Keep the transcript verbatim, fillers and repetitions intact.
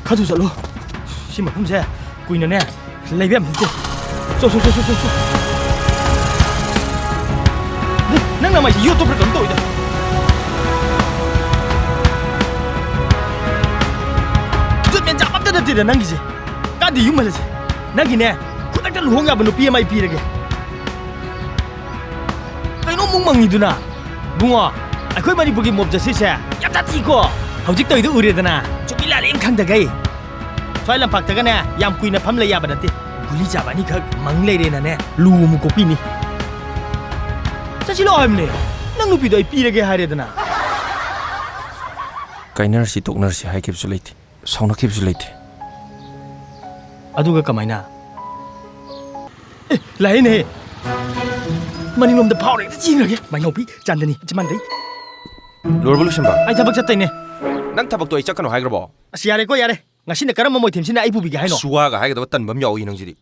ꯈꯔ ꯊꯨ ꯆꯠꯂꯣ꯫ ꯁꯤ ꯃꯐꯝꯁꯦ ꯀꯨꯏꯅꯅꯦ ꯂꯩꯕ ꯌꯥꯝ ꯅꯠꯇꯦ꯫ ꯆꯣ, ꯆꯣ, ꯆꯣ, ꯆꯣ, ꯆꯣ, ꯆꯣ꯫ ꯅꯪ, ꯅꯪ ꯅꯃꯥꯏꯁꯦ ꯌꯣꯠꯇꯣ ꯈꯔ ꯀꯩꯅꯣ ꯇꯧꯋꯤꯗ꯫ ꯌꯣꯠ ꯃꯦꯟ ꯆꯥꯕ ꯑꯝꯇ ꯅꯠꯇꯦꯗ ꯅꯪꯒꯤꯁꯦ꯫ ꯀꯥꯟꯗꯤ ꯌꯨꯝ ꯍꯜꯂꯁꯦ꯫ ꯅꯪꯒꯤꯅꯦ, ꯈꯨꯗꯛꯇ ꯂꯨꯍꯣꯡ ꯌꯥꯕ ꯅꯨꯄꯤ ꯑꯃ ꯑꯩ ꯄꯤꯔꯒꯦ꯫ ꯀꯩꯅꯣ ꯃꯨꯛ ꯃꯪꯉꯤꯗꯨꯅ? ꯕꯨꯡꯉꯣ, ꯑꯩꯈꯣꯏ ꯃꯅꯤꯄꯨꯔꯒꯤ ꯃꯣꯞ ꯖꯁꯇꯤꯁꯁꯦ ꯌꯥꯝ ꯁꯥꯊꯤꯀꯣ꯫ ꯍꯧꯖꯤꯛ ꯇꯧꯔꯤꯗꯣ ꯎꯔꯦꯗꯅ, ꯆꯨꯝꯃꯤ ꯂꯥꯜꯂꯤ ꯑꯝ ꯈꯪꯗꯒꯩ꯫ ꯁ꯭ꯋꯥꯏ ꯂꯝꯄꯥꯛꯇꯒꯅꯦ ꯌꯥꯝ ꯀꯨꯏꯅ ꯐꯝ ꯂꯩ ꯌꯥꯕ ꯅꯠꯇꯦ꯫ ꯒꯨꯂꯤ ꯆꯥꯕ ꯑꯅꯤꯈꯛ ꯃꯪ ꯂꯩꯔꯦꯅꯅꯦ, ꯂꯨ ꯑꯃꯨꯛ ꯀꯣꯛꯄꯤꯅꯤ꯫ ꯆꯠꯁꯤꯜꯂꯣ ꯍꯥꯏꯕꯅꯦ, ꯅꯪ ꯅꯨꯄꯤꯗꯣ ꯑꯩ ꯄꯤꯔꯒꯦ ꯍꯥꯏꯔꯦꯗꯅ꯫ ꯀꯥꯏꯅꯔꯁꯤ ꯇꯣꯛꯅꯔꯁꯤ ꯍꯥꯏꯈꯤꯕꯁꯨ ꯂꯩꯇꯦ, ꯁꯥꯎꯅꯈꯤꯕꯁꯨ ꯂꯩꯇꯦ꯫ ꯑꯗꯨꯒ ꯀꯃꯥꯏꯅ? ꯑꯦ, ꯂꯥꯛꯏꯅꯦꯍꯦ꯫ ꯃꯅꯤꯡꯂꯣꯝꯗ ꯐꯥꯎꯔꯦ, ꯍꯦꯛꯇ ꯆꯦꯟꯈ꯭ꯔꯒꯦ꯫ ꯃꯥꯏꯅꯧꯕꯤ, ꯆꯥꯟꯗꯅꯤ, ꯏꯆꯤꯃꯥꯟꯗꯩ꯫ ꯂꯣꯏꯔꯕꯣ ꯂꯨꯁꯤꯟꯕ? ꯑꯩ ꯊꯕꯛ ꯆꯠꯇꯣꯏꯅꯦ꯫ ꯅꯪ ꯊꯕꯛꯇꯣ ꯑꯩ ꯆꯠꯀꯅꯣ ꯍꯥꯏꯈ꯭ꯔꯕꯣ? ꯑꯁ, ꯌꯥꯔꯦꯀꯣ, ꯌꯥꯔꯦ꯫ ꯉꯁꯤꯅ ꯀꯔꯝꯕ ꯃꯣꯏꯊꯦꯝꯁꯤꯅ ꯑꯩ ꯄꯨꯕꯤꯒꯦ ꯍꯥꯏꯅꯣ? ꯁꯨꯋꯥꯒ ꯍꯥꯏꯒꯗꯕ ꯇꯟꯕ ꯑꯃ ꯌꯥꯎꯏ ꯅꯪꯁꯤꯗꯤ꯫